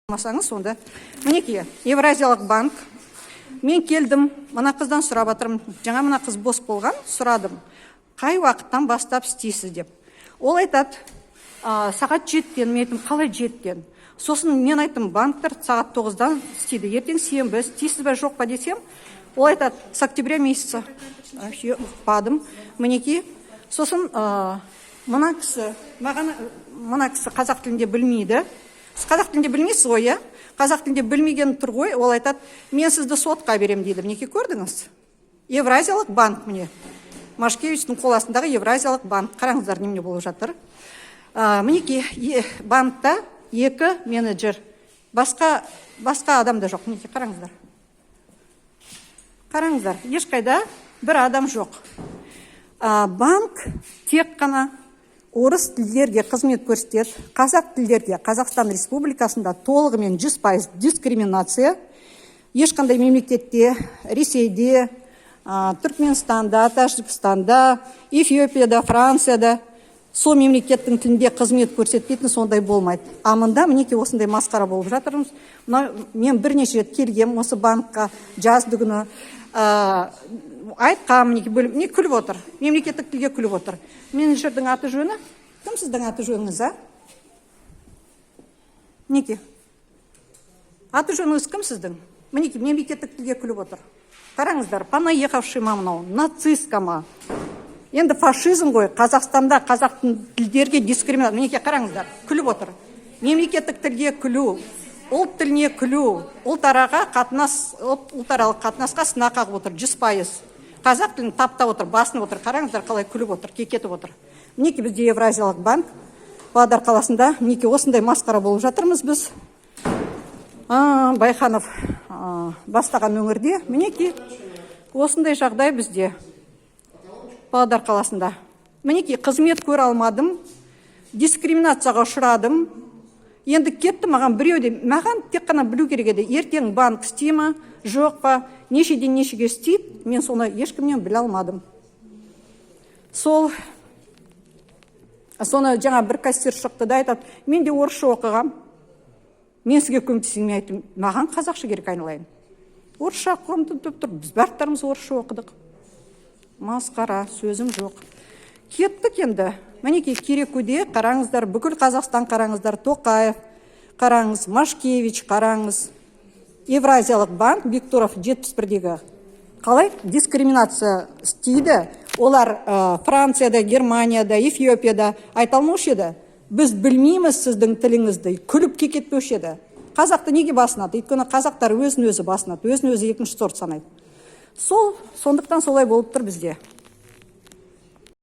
Алмасаңыз, онда мінекей, Евразиялық банк. Мен келдім, мына қыздан сұрап жатырмын. Жаңа мына қыз бос болған, сұрадым, қай уақыттан бастап істейсіз деп. Ол айтады, сағат 7-ден. Мен айттым, қалай 7-ден? Сосын мен айттым, банктер сағат 9-дан істейді, ертең сенбі, істейсіз ба, жоқ па десем, ол айтады, с октября месяца. Вообще ұқпадым. Мінекей, сосын мына кісі маған, мына кісі қазақ тілінде білмейді. Сіз қазақ тілінде білмейсіз ғой, иә? Қазақ тілінде білмеген тұр ғой. Ол айтады, мен сізді сотқа беремін дейді. Мінекей, көрдіңіз, Евразиялық банк, міне, Машкевичтің қол астындағы Евразиялық банк. Қараңыздар, немене болып жатыр. Мінекей, банкта екі менеджер, басқа адам да жоқ. Мінекей, қараңыздар, қараңыздар, ешқайда бір адам жоқ. Банк тек қана орыс тілдерге қызмет көрсетеді, қазақ тілдерге Қазақстан Республикасында толығымен 100% дискриминация. Ешқандай мемлекетте, Ресейде, Түркменстанда, Тәжікстанда, Эфиопияда, Францияда сол мемлекеттің тілінде қызмет көрсетпейтін сондай болмайды. А мында, мінекей, осындай масқара болып жатырмыз. Мына мен бірнеше рет келгем осы банкқа жазды күні, айтқанмын. Мінекей, бөлім не күліп отыр, мемлекеттік тілге күліп отыр. Менеджердің аты жөні кім? Сіздің аты жөніңіз, а? Мінекей, аты жөніңіз кім сіздің? Мінекей, мемлекеттік тілге күліп отыр. Қараңыздар, понаехавший ма мынау, нацистка ма енді? Фашизм ғой Қазақстанда, қазақ тілдерге дискриминация. Мінекей, қараңыздар, күліп отыр. Мемлекеттік тілге күлу, ұлт тіліне күлу, ұлтараға қатынас, ұлтаралық қатынасқа сына қағып отыр 100%. Қазақ тілін таптап отыр, басынып отыр. Қараңыздар, қалай күліп отыр, кекетіп отыр. Мінекей, бізде Евразиялық банк Павлодар қаласында, мінекей, осындай масқара болып жатырмыз біз. Байханов бастаған өңірде, мінекей, осындай жағдай бізде Павлодар қаласында. Мінекей, қызмет көре алмадым, дискриминацияға ұшырадым. Енді кетті. Маған біреу де, маған тек қана білу керек еді, ертең банк істей ма, жоқ па, нешеден нешеге істейді. Мен соны ешкімнен біле алмадым. Сол соны жаңа бір кассир шықты да, айтады, мен де орысша оқығам, мен сізге көмектесейін. Мен айттым, маған қазақша керек, айналайын, орысша оқығам деп тұр. Біз барлықтарымыз орысша оқыдық. Масқара, сөзім жоқ. Кеттік енді. Мінекей, Керекуде, қараңыздар, бүкіл Қазақстан, қараңыздар, Тоқаев, қараңыз, Машкевич, қараңыз, Евразиялық банк, Бектұров 71-дегі қалай дискриминация істейді. Олар Францияда, Германияда, Эфиопияда айта алмаушы еді, біз білмейміз сіздің тіліңізді, күліп кекетпеуші еді. Қазақты неге басынады? Өйткені қазақтар өзін өзі басынады, өзін өзі екінші сорт санайды. Сол сондықтан солай болып тұр бізде.